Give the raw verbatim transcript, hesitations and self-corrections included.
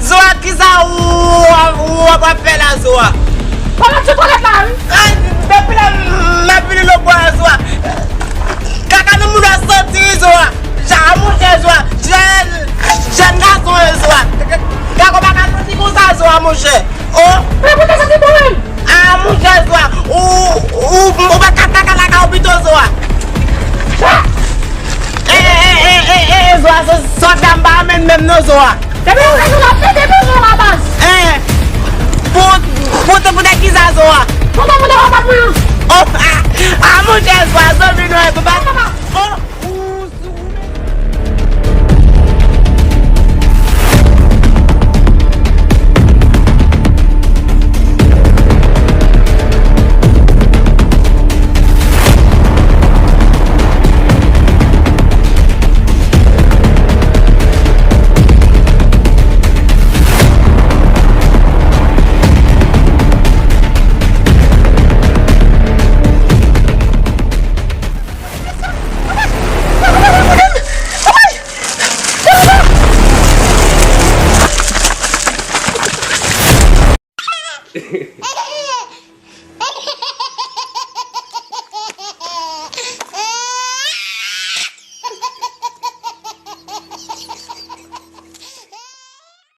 Zowa, kisa ou w ap fè la, Zowa? Pale sou twalèt la, wi. Ay, depi lè m ap vini nan bò a, Zowa. Kaka nan moun nan santi, wi, Zowa. Ja, monchè, Zowa. Jèn, jèn gason, wi, Zowa. Kaka pa ka santi konsa, Zowa, monchè. Oh. Men pou te santi bon, menm. Ah, monchè, Zowa. Ou, ou, ou pa ka kaka lakay ou pito, Zowa. Sa. E, e, e, e, e, Zowa, sa, sa dam pa anmenn menm non, Zowa. Depi ou vle nou la pete pou nou la baz. Eh, pou, pou, pou, pou de kisa, Zowa? Pou te pou de papa pou nou. Oh, ah, ah, monchè, Zowa,